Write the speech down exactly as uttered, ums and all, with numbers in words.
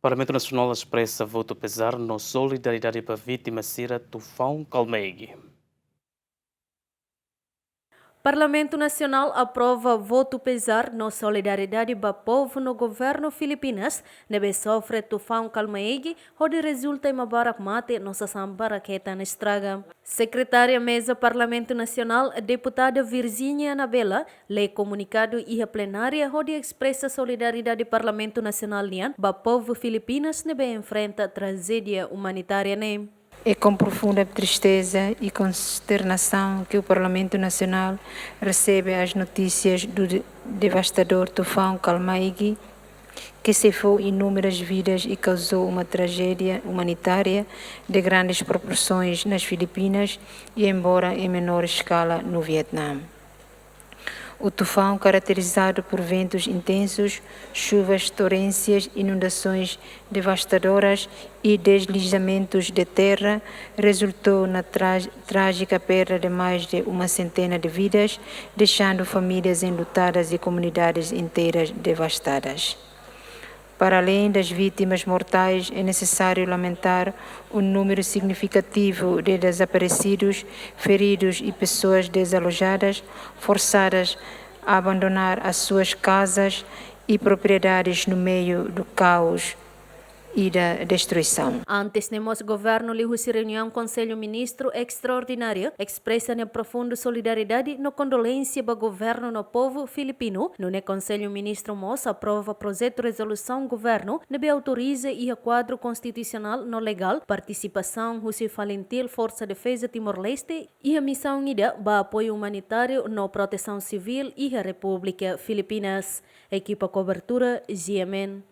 Parlamentu Nasionál espresa votu pezár no solidariedade ba vítima sira Tufaun Kalmaegi. Parlamentu Nasionál aprova votu pezár no solidariedade ba povu no governu Filipinas ne'ebé sofre Tufaun Kalmaegi, hodi rezulta ema barak mate no sasán barak hetan estraga. Sekretária Meza Parlamentu Nasionál, Deputada Virginia Anabela, lee komunikadu iha plenária hodi espresa solidariedade Parlamentu Nasionál nian ba povu Filipinas ne'ebé enfrenta trajédia umanitária ne'e. É com profunda tristeza e consternação que o Parlamento Nacional recebe as notícias do de-, devastador tufão Kalmaegi, que ceifou inúmeras vidas e causou uma tragédia humanitária de grandes proporções nas Filipinas e, embora em menor escala, no Vietnã. O tufão, caracterizado por ventos intensos, chuvas torrenciais, inundações devastadoras e deslizamentos de terra, resultou na tra-, trágica perda de mais de uma centena de vidas, deixando famílias enlutadas e comunidades inteiras devastadas. Para além das vítimas mortais, é necessário lamentar o número significativo de desaparecidos, feridos e pessoas desalojadas, forçadas a abandonar as suas casas e propriedades no meio do caos e da destruição. Antes ne'e mós governu liuhusi reuniaun Konsellu Ministru Estraordináriu espresa nia profundu solidariedade no kondolénsia ba governu no povu filipinu, nune'e Konsellu Ministru mós aprova projetu rezolusaun governu ne'ebé autoriza iha kuadru konstitusionál no legál partisipasaun husi FALINTIL Forsa Defeza Timor-Leste iha misaun ida ba apoiu umanitáriu no protesaun sivíl iha Repúblika Filipinas. Ekipa kobertura G M N.